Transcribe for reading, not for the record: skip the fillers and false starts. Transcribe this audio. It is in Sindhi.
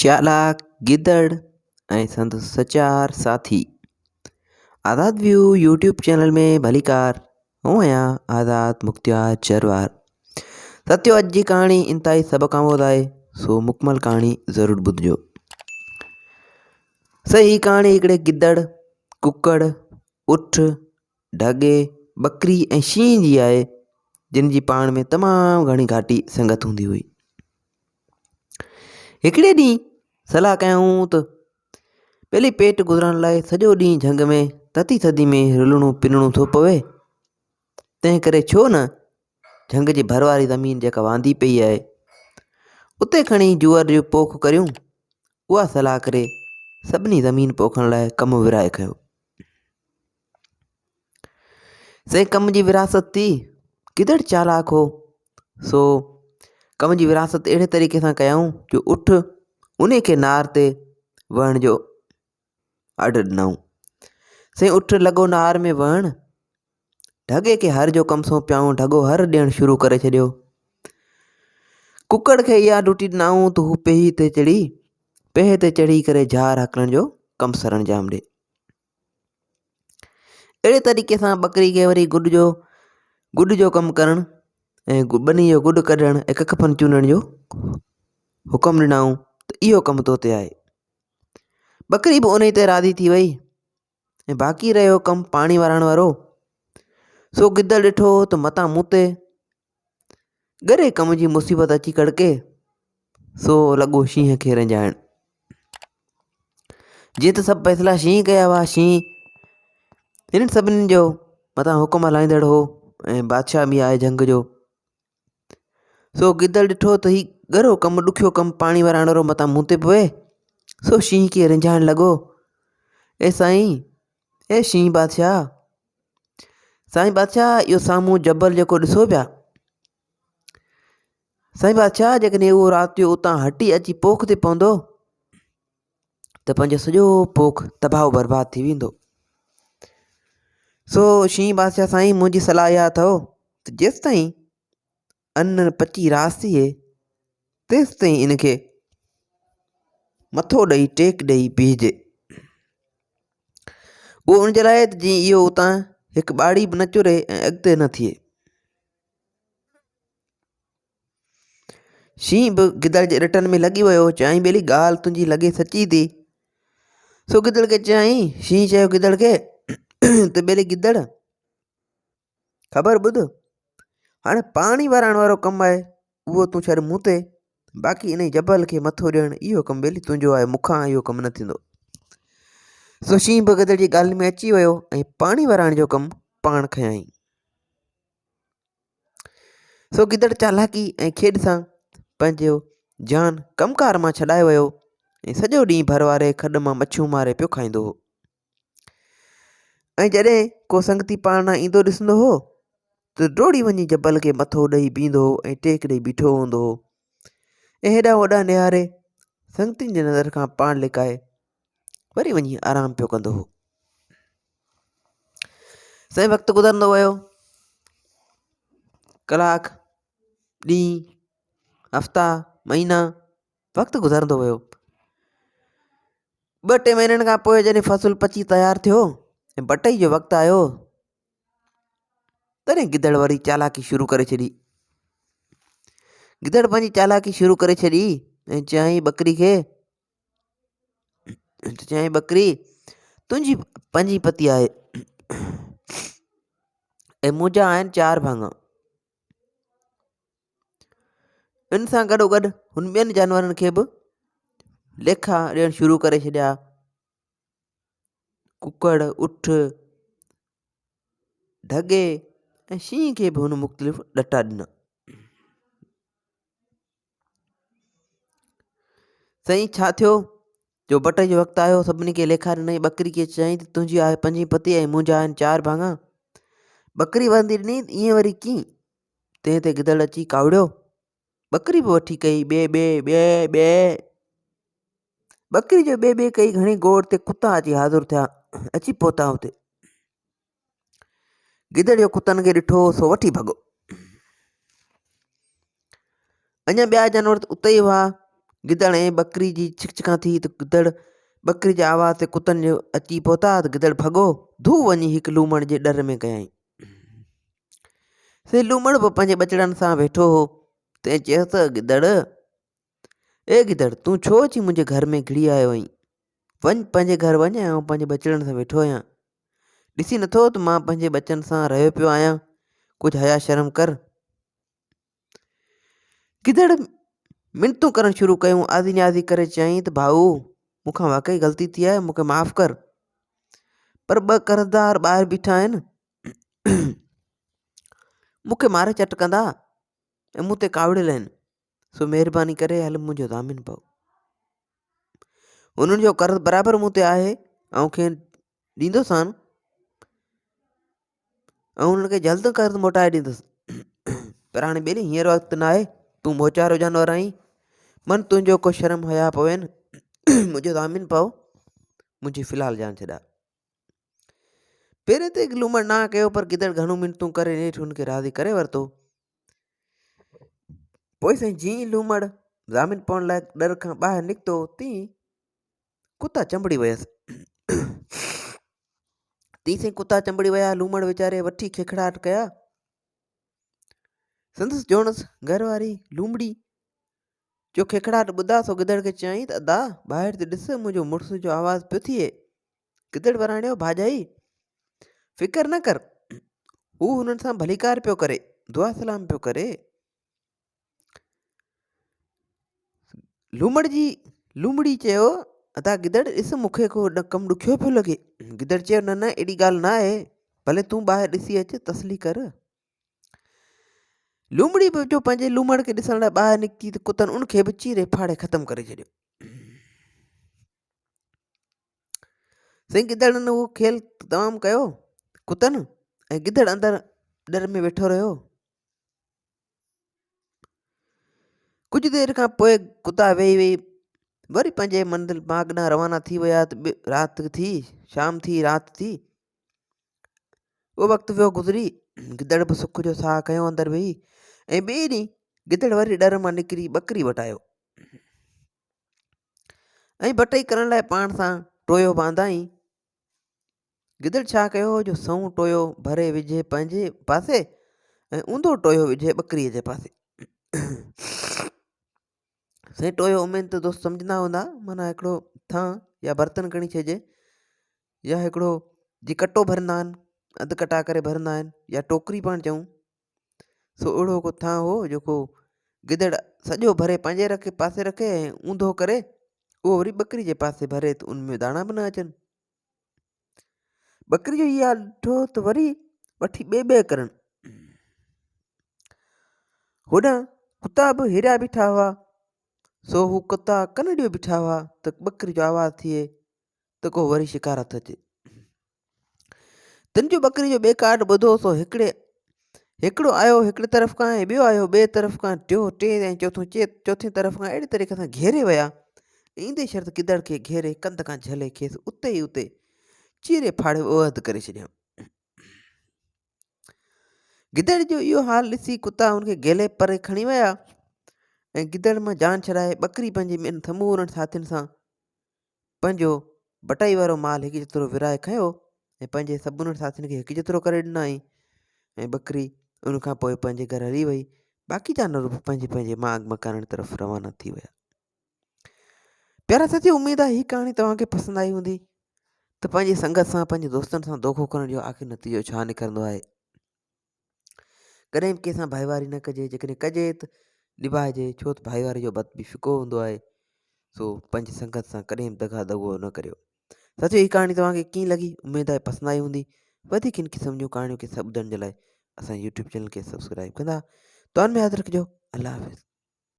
چالاڪ گدڙ ۽ سندس سچار ساٿي. آزاد ويو يوٽيوب چينل ۾ ڀليڪار آئون آهيان آزاد مختيار جروار. ساٿيو اڄ جي ڪهاڻي انتهائي سبق آموز آهي سو مڪمل ڪهاڻي ضرور ٻڌجو. سائين هي ڪهاڻي هڪڙي گدڙ، ڪڪڙ، اٺ، ڍڳي، ٻڪري ۽ شينهن جي آهي جن جي پاڻ ۾ تمام گهڻي گهاٽي سنگت هوندي هئي. هڪڙي ڏينهن صلاح ڪيائون ته ٻيلي پيٽ گذران لاء سڄو ڏينهن جهنگ ۾ تتي ٿڌي ۾ رلڻو پنڻو ٿو پوي تنهن ڪري ڇو نه جهنگ جي ڀر واري زمين جيڪا واندي پئي آهي اتي کڻي جوئر جو پوک ڪريون اها صلاح ڪري سڀني زمين پوکڻ لاء ڪم ورهائي کنيو سائين ڪم جي ورهاست ٿي، گدڙ چالاڪ هو سو ڪم جي ورهاست اهڙي طريقي سان ڪيائون جو اٺ انهي کي نار تي وهڻ جو آرڊر ڏنائون. سائين اٺ لڳو نار ۾ وهڻ، ڍڳي کي هر جو ڪم سونپيائون، ڍڳو هر ڏيڻ شروع ڪري ڇڏيو. ڪڪڙ کي اها ڊيوٽي ڏنائون ته هو پيهي تي چڙهي پيهي تي چڙهي ڪري جهار هڪلڻ جو ڪم سرانجام ڏي. اهڙي طريقي سان ٻڪري کي وري گڏ جو گڏ جو ڪم ڪرڻ ۽ ٻني جو گڏ ڪڍڻ ۽ ڪک پن چونڊڻ جو حڪم ڏنائون ته اهو ڪم تو تي آهي. ٻڪري به انهي تي راضي ٿي وئي ۽ باقي رهيو ڪم پاڻي وارڻ وارو سو گدڙ ڏٺو ته متان مون تي ڳري ڪم جي مصيبت اچي ڪڙڪي سو لڳو شينهن کي رنجائڻ. جيئن ته سڀ فيصلا شينهن ڪيا هئا، شينهن هنن سڀني جو مٿان حڪم هلائيندڙ هو ۽ بادشاهه به آهي جهنگ جو. سو گدڙ ڏٺو ته هي ڳرو ڪم ڏکيو ڪم پاڻي ورائڻ وارو متان مون تي پوي، سو شينهن کي رنجائڻ لڳو، اي سائين، اي شينهن بادشاهه، سائين بادشاهه اهو سامهون جبل جيڪو ڏسو پيا، سائين بادشاهه جيڪڏهن اهو رات جو اتان هٽي اچي پوک تي پوندو ته پنهنجو سڄو پوک تباهه و برباد ٿي ويندو. سو شينهن بادشاهه سائين منهنجي صلاح اها اٿو ته جيستائين ان پچي راس ٿئي تيستائين ان کي مٿو ڏئي ٽيڪ ڏئي بيهجي. اهو ان جي لاء ته جيئن اهو اتان هڪ ٻاڙي به نه چري ۽ اڳتي نه ٿئي. شينهن به گدڙ جي رٽن ۾ لڳي ويو. چيائين ٻيلي ڳالهه تنهنجي لڳي سچي ٿي. سو گدڙ کي چيائين، شينهن چيو گدڙ کي ته ٻيلي گدڙ خبر ٻڌ هاڻي پاڻي وارائڻ وارو ڪم آهي اهو تون ڇڏ مون تي باقي انهي جبل کي مٿو ڏيڻ اهو ڪم ٻيلي تنهنجو آهي مون کان اهو ڪم نه ٿيندو. سو شينهن به گدڙ جي ڳالهين ۾ اچي ويو ۽ پاڻي وارائڻ جو ڪم پاڻ کنيائين. سو گدڙ چالاڪي ۽ کيڏ سان پنهنجو جان ڪم ڪار مان ڇڏائي ويو ۽ سڄو ڏينهن ڀر واري کڏ مان مڇيون ماري پيو کائيندو هو ۽ جڏهن ڪو سنگتي پاڻ ڏانهن ايندو ڏسندو هو ته ڊوڙي وڃي جبل کي مٿو ڏئي بيهندو هو ۽ ٽيڪ ڏئي بيٺو هوندو هو ۽ هيڏانهن هوڏانهن نهاري سنگتين جي نظر کان پاڻ لڪائي وري وڃي آرام پيو ڪندو هو. سائين وقت گذرندو ويو ڪلاڪ ڏينهن هفتا مهينا وقت گذرندو ويو ٻه ٽي مهينن کان پوء جڏهن فصل پچي تيار ٿيو ۽ بٽئي جو وقت آيو تڏهن گدڙ وري چالاڪي شروع ڪري ڇڏي گدڙ پنهنجي چالاڪي شروع ڪري ڇڏي ۽ چيائين ٻڪري کي ته چيائين ٻڪري تنهنجي پنجين پتي آهي ۽ منهنجا آهن چار ڀاڱا. ان سان گڏو گڏ هن ٻين جانورن کي به ليکا ڏيڻ شروع ڪري ڇڏيا. ڪڪڙ، اٺ، ڍڳي ۽ شينهن کي به هن مختلف ڏٽا ڏنا. سائين ڇا ٿيو جو بٽئي جو وقت آيو سڀني کي ليکا ڏنائين ٻڪري کي چيائين ته تنهنجي آهي پنجين پتي ۽ منهنجا آهن چار ڀاڱا ٻڪري ورندي ڏني ته ائين وري ڪيئن تنهن تي گدڙ اچي ڪاوڙيو ٻڪري به وٺي ڪئي ٻي ٻي ٻي ٻي ٻڪري جو ٻي ٻي ڪئي گهڻي گوڙ تي ڪتا اچي حاضر ٿيا اچي پهتا اتي گدڙ جو ڪتن کي ڏٺو سو وٺي ڀڳو. اڃا ٻيا جانور ته اتي ئي هئا. گدڙ ۽ ٻڪري جي ڇڪ ڇڪان ٿي ته گدڙ ٻڪري جي آواز تي ڪتن جو اچي پهتا ته گدڙ ڀڳو ڌو وڃي هڪ لومڙ جي ڏر ۾ ڪيائين. سي لومڙ به پنهنجي ٻچڙن سان ويٺو هو تنهن چيس ته گدڙ اي گدڙ تون ڇو اچي منهنجي گهر ۾ گهڙي آيو آهين وڃ پنهنجي گهر وڃ ۽ آئون پنهنجي ٻچڙن سان ويٺو آهيان ڏسين نٿو ته مان پنهنجي ٻچن سان رهيو پيو آهيان ڪجهه حيا شرم ڪر گدڙ منتون ڪرڻ شروع ڪيون آزي نيازي ڪري چيائين ته ڀائو مون کان واقعي غلطي ٿي آهي مون کي معاف ڪر پر ٻه قرضدار ٻاهر بيٺا آهن مون کي ماري چٽ ڪندا ۽ مون تي ڪاوڙيل آهن سو مهرباني ڪري هل منهنجو ضامن پئو. انهن جو قرض برابر مون تي آهي آئون کين ڏيندوسان ۽ انهن کي جلد قرض موٽائي ڏيندس پر هاڻي ٻيلي هينئر وقت نه آهي تون موچارو جانور آهين من تنهنجو ڪو شرم حيا پوين منهنجو ضامن پئو منهنجي في الحال جان ڇڏا پهرين ته لومڙ نه ڪيو پر گدڙ گهڻو منتون ڪري نيٺ هن کي راضي ڪري ورتو پوء سائين جيئن ئي لومڙ ضامن پوڻ لاء ڏر کان ٻاهر نڪتو تيئن ڪتا چنبڙي ويس. تيئن سائين ڪتا چنبڙي ويا لومڙ ويچاري وٺي کيکڙاٽ ڪيا. سندس جوڻس گهر واري لومڙي جو کيکڙاٽ ٻڌا سو گدڙ کي چيائين ته ادا ٻاهر ته ڏس منهنجو مڙس جو آواز پيو ٿئي. گدڙ وراڻيو، ڀاڄائي! فڪر نه ڪر، هو هنن سان ڀليڪار پيو ڪري، دعا سلام پيو ڪري. لومڙ جي لومڙي چيو، ادا گدڙ ڏس مون کي ڪو ڪم ڏکيو پيو لڳي. گدڙ چيو، نه نه اهڙي ڳالهه نه آهي، ڀلي تون ٻاهر ڏسي اچ، تسلي ڪر. لومڙي به جو پنهنجي لومڙ کي ڏسڻ لاء ٻاهر نڪتي ته ڪتن ان کي به چيري ڦاڙي ختم ڪري ڇڏيو. سائين گدڙن اهو کيل تمام ڪيو ڪتن ۽ گدڙ اندر ڏر ۾ ويٺو رهيو ڪجهه دير کان پوء ڪتا ويهي ويهي وري پنهنجي منزل ماڳ ڏانهن روانا ٿي ويا ته رات ٿي شام ٿي رات ٿي اهو وقت ويو گذري گدڙ به سک جو ساهه کنيو اندر ويهي ۽ ٻئي ڏينهن گدڙ وري ڏر مان نڪري ٻڪري وٽ آيو ۽ بٽئي ڪرڻ لاء پاڻ سان ٽويو به آندائين. گدڙ ڇا ڪيو جو سنئون ٽويو ڀري وجهي پنهنجي پاسي ۽ اونڌو ٽويو وجهي ٻڪريء جي پاسي. سائين ٽويو اميد ته دوست سمجهندا هوندا معنيٰ هڪڙو ٿان يا برتن کڻي ڇڏجي يا هڪڙو جي ڪٽو ڀرندا آهن اڌ ڪٽا ڪري ڀرندا آهن يا ٽوڪري پاڻ چئون سو اهڙو ڪو ٿانء هو جيڪو گدڙ سڄو ڀري پنهنجي رکي پاسي رکي ۽ اونڌو ڪري اهو وري ٻڪري جي پاسي ڀري ته ان ۾ داڻا به نه اچن. ٻڪري جو هي حال ڏٺو ته وري وٺي ٻي ٻي ڪرڻ. هوڏانهن ڪتا به هيريا بيٺا هئا سو هو ڪتا ڪن ڏيو بيٺا هئا ته ٻڪري جو آواز ٿئي ته ڪو وري شڪار هٿ اچي. تن جو ٻڪري جو ٻيڪاٽ ٻڌو سو هڪڙي هڪڙو آيو هڪڙي طرف کان ۽ ٻيو آيو ٻئي طرف کان ٽيو ٽئين ۽ چوٿون چوٿين طرف کان اهڙي طريقي سان گهيري ويا ايندي شرط گدڙ کي گهيري ڪنڌ کان جهلي کيس اتي ئي اتي چيري ڦاڙي اڌ ڪري ڇڏيائون گدڙ جو اهو حال ڏسي ڪتا ان کي گهلي پري کڻي ويا ۽ گدڙ مان جان ڇڏائي ٻڪري پنهنجي ٻين سمورن ساٿين سان پنهنجو بٽائي وارو مال هڪ جيترو ورهائي کنيو ۽ پنهنجي سڀني ساٿين کي هڪ جيترو ڪري ڏنائين ۽ ٻڪري ان کان پوء پنهنجي گهر هلي وئي. باقي جانور به پنهنجي پنهنجي ماڳ مڪانن طرف روانا ٿي ويا. پيارا ساٿيو اميد آهي هي ڪهاڻي توهان کي پسند آئي هوندي ته پنهنجي سنگت سان پنهنجي دوستن سان دوکو ڪرڻ جو آخر نتيجو ڇا نڪرندو آهي. ڪڏهن به ڪنهن سان ڀائيواري نه ڪجي جيڪڏهن ڪجي ته نڀائجي ڇو ته ڀائيواري جو ڀت به ڦڪو هوندو آهي سو پنهنجي سنگت سان ڪڏهن به دغا دغو نه ڪريو ساٿيو هي ڪهاڻي توهان کي ڪيئن لڳي اميد آهي پسند آئي هوندي وڌيڪ هن قسم جون ڪهاڻيون کي سڀ ٻڌڻ جي لاء اسان يوٽيوب چينل کي سبسڪرائب ڪندا دعائن ۾ ياد رکجو الله حافظ.